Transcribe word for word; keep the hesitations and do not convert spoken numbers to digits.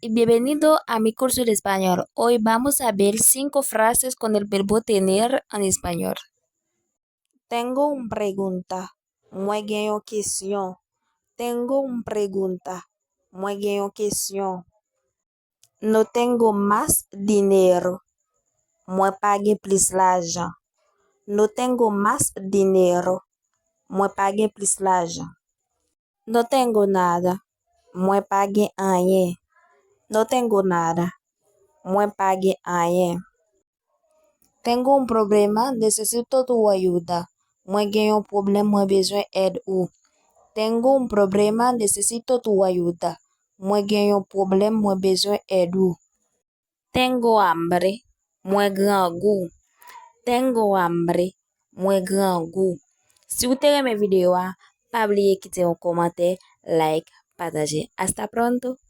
Y bienvenido a mi curso de español. Hoy vamos a ver cinco frases con el verbo tener en español. Tengo un pregunta. Mwen gen yon kesyon. Tengo un pregunta. Mwen gen yon kesyon. No tengo más dinero. Mwen pa gen plis lajan. No tengo más dinero. Mwen pa gen plis lajan. No tengo nada. Mwen pa gen anyen. No tengo nada. Mwen pa gen anyen. Tengo un problema, necesito tu ayuda. Mwen gen yon pwoblèm, mwen bezwen èd ou. Tengo un problema, necesito tu ayuda. Mwen gen yon pwoblèm, mwen bezwen èd ou. Tengo hambre, mwen grangou. Tengo hambre, mwen grangou. Si w te renmen videyo a, pa bliye kite yon kòmantè, like, pataje. Hasta pronto!